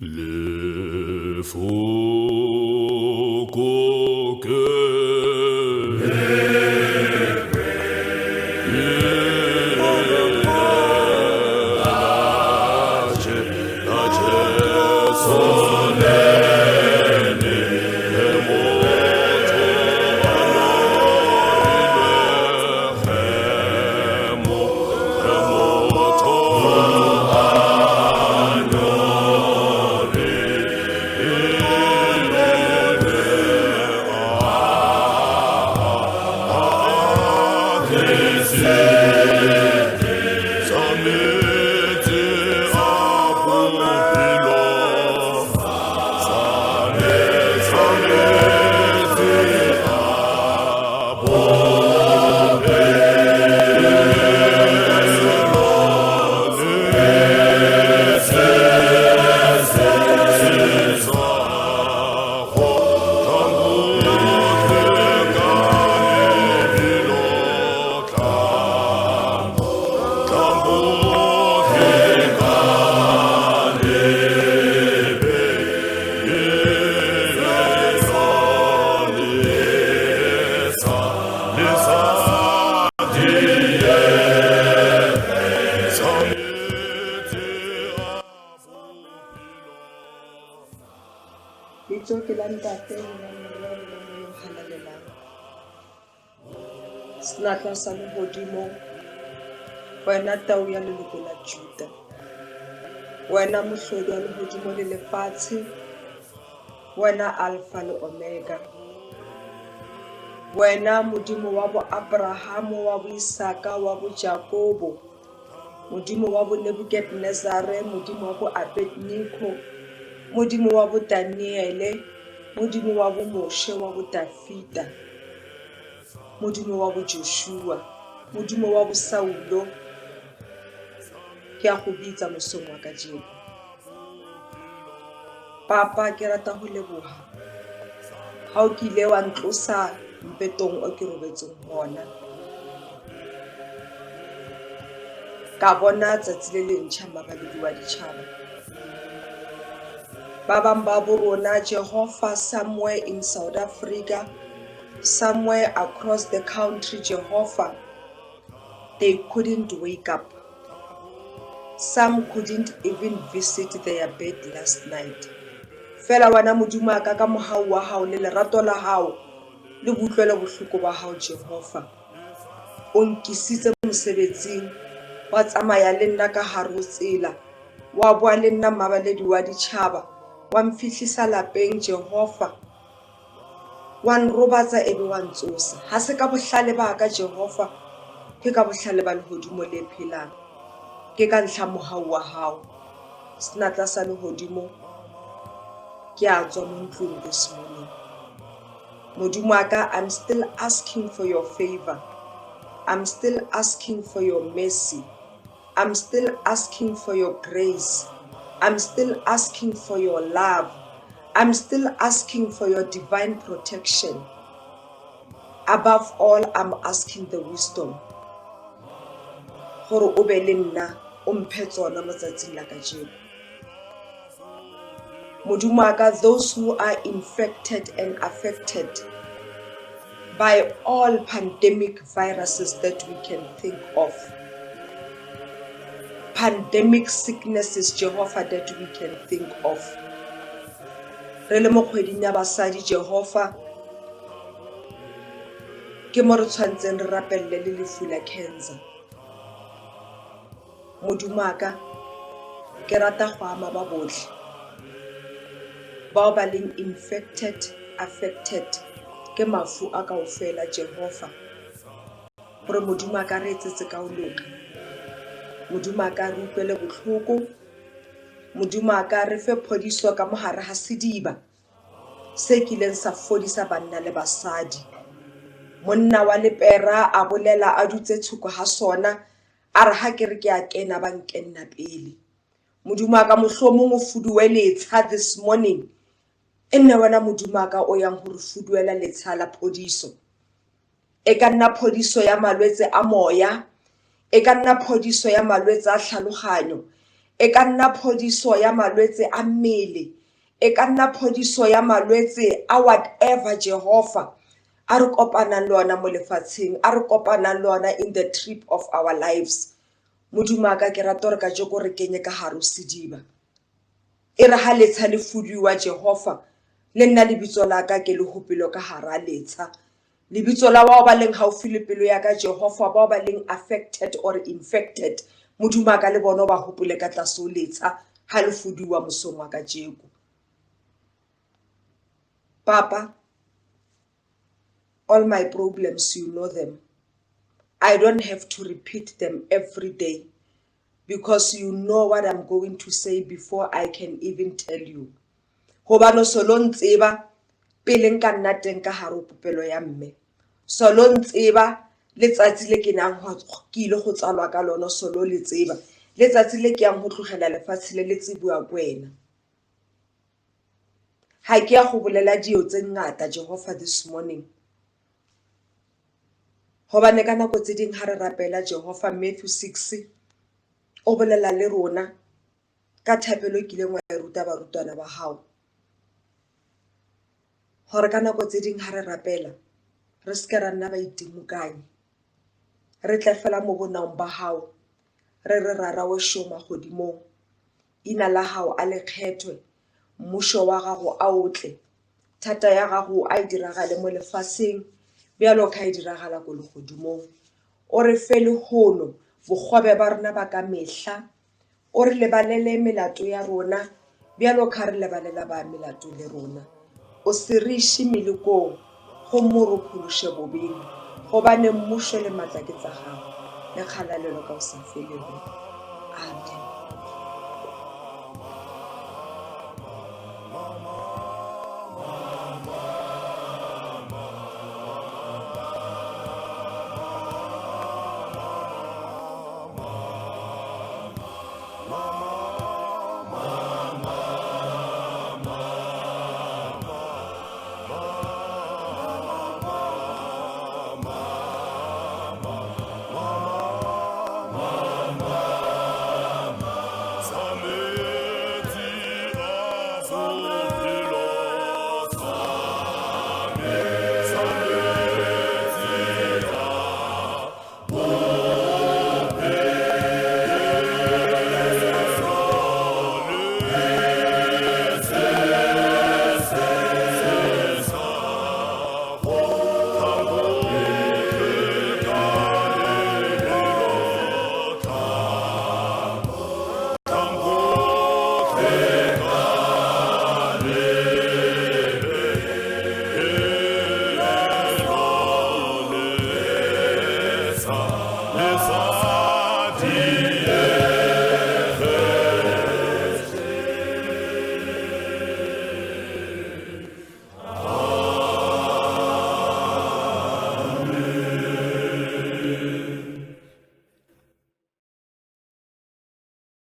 Lefoko ke Bitso ke la Ntate le la Mora le la Moya o Halalelang. Senatla sa lehodimo, wena tau ya leloko la Juda, wena mohlodi wa lehodimo le lefatshe, wena Alfa le Omega, wena Modimo wa bo Abrahamo, wa bo Isaka, wa bo Jakobo, Modimo wa bo Nebukadnezare, Modimo wa bo Abednego, Modimo wa bo Daniele, Modimo wa bo Moshe, wa bo Dafida, Modimo wa bo Joshua, Modimo wa bo Saulo, ke a go bitsa mosong wa kajeno. Papa, ke rata ho leboha ha o kile wa ntlosa mpetong o ke robetseng ho ona. Ka bona tsatsi le lentjha mabaledi wa ditjhaba. Ba bang ba bo rona Jehova somewhere in South Africa, somewhere across the country Jehova, they couldn't wake up. Some couldn't even visit their bed last night. Fela wena Modimo wa ka ka mohau wa hao le lerato la hao le boutlwelo bohloko ba hao Jehova, o nkisitse mosebetsing, wa tsamaya le nna ka hare ho tsela, wa bua le nna mmabaledi wa ditjhaba, wa mfihlisa lapeng Jehova, wa nrobatsa ebe wa ntsosa. Ha se ka bohlale ba ka Jehova, ke ka bohlale ba lehodimo le phelang. Ke ka ntlha mohau wa hao. Senatla sa lehodimo, ke a tswa mo ntlong this morning. Modimo wa ka, I'm still asking for your favor. I'm still asking for your mercy. I'm still asking for your grace. I'm still asking for your love. I'm still asking for your divine protection. Above all, I'm asking the wisdom. Gore o be le nna, o mphe tsona mo tsatsing la kajeno. Modimo wa ka, those who are infected and affected by all pandemic viruses that we can think of, pandemic sicknesses, Jehovah, that we can think of. Re le mo kgweding ya basadi, Jehovah, ke mo re tshwantseng re rapelle le lefu la cancer. Modimo wa ka, ke rata go ama ba botlhe bao ba leng infected, affected ke mafu a kaofela, Jehova, gore Modimo a ka re etsetse ka ho loka. Modimo a ka re utlwele botlhoko. Modimo a ka re fe phodiso ka mogare ga sediba se kileng sa fodisa banna le basadi. Monna wa lepera a bolela a dutse thoko ha sona, a re ha ke re ke a kena ba nkenna pele. Modimo wa ka, mohlomong o fuduwe letsha this morning, e nne wena Modimo wa ka o yang ho re fuduela letsha la phodiso. E ka nna phodiso ya malwetse a moya, e ka nna phodiso ya malwetse a tlhaloganyo, E ka nna phodiso ya malwetse a mmele, e ka nna phodiso ya malwetse a whatever Jehova a re kopanang le ona mo lefatsheng, a re kopanang le ona in the trip of our lives. Modimo wa ka ke rata gore kajeko re kenye ka hare ho sediba. E re ha letsha le fuduwa Jehova, le nna lebitso la ka ke le hopelo ka hara letsha. Lebitso la bao ba leng haufi le pelo ya ka Jehova, bao ba leng affected or infected, Modimo wa ka le bona o ba hopole ka tlase ho letsha ha le fuduwa mosong wa kajeko. Papa, all my problems, you know them. I don't have to repeat them every day because you know what I'm going to say before I can even tell you. Hobane o so lo ntseba pele nka nna teng ka hare ho popelo ya mme. So lo ntseba letsatsi le ke nang ke ile go tsalwa ka lona so lo le tseba. Letsatsi le ke yang ho tlogela lefatshe le le tsebiwa ke wena. Ha ke ya go bolela dilo tse ngata Jehova this morning. Hobane ka nako tse ding ha re rapela Jehova Matthew 6 o bolela le rona ka thapelo e kileng wa e ruta barutwana ba hao. Hore ka nako tse ding ha re rapela re se ke ra nna baitimokanyi. Re tle fela mo bonaong ba hao re re Rara wešo magodimong, ina la hao a le kgethwe, mmušo wa gago a o tle, thata ya gago a e diragale mo lefaseng bjalo ka e diragala ko legodimong. O re fe lehono bogobe ba rena ba ka mehla, o re lebalele melato ya rona bjalo ka re lebalela ba melato le rona. O se re iše melekong, gomme o re phološe bobeng, gobane mmušo le matla ke tsa gago, le kgalalelo ka ho sa felego. Amen.